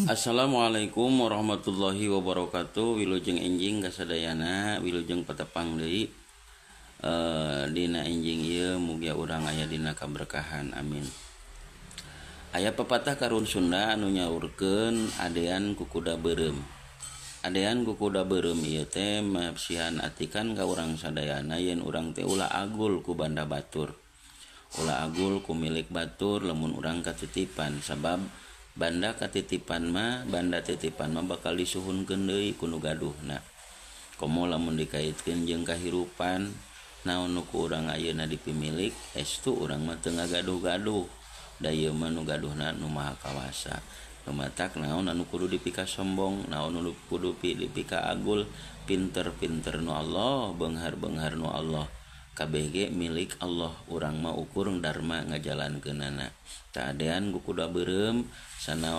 Assalamualaikum warahmatullahi wabarakatuh. Wilujeng enjing kasadayana, wilujeng patepang deui. Dina enjing ieu mugia urang aya dina kaberkahan, amin. Aya pepatah karun Sunda anu nyaurkeun adean ku kuda beureum. Adean ku kuda beureum ieu teh masihan atikan ka urang sadayana yen urang teh ulah agul ku banda batur. Ulah agul ku milik batur lamun urang katitipan, sabab banda katitipan mah, banda titipan mah bakal disuhunkeun deui ku nu gaduhna. Komo lamun dikaitkeun jeung kahirupan, naon nu ku urang ayeuna dipimilik, estu urang mah teu ngagaduh-gaduh. Da ieu mah nu gaduhna nu Maha Kawasa. Nu matak naon anu kudu dipikasombong, naon anu kudu dipika agul, pinter-pinter nu Allah, beunghar-beunghar nu Allah. Kabeh ge milik Allah, urang mah ukur dharma ngajalankeunana. Tah adean ku kuda beureum sanaos.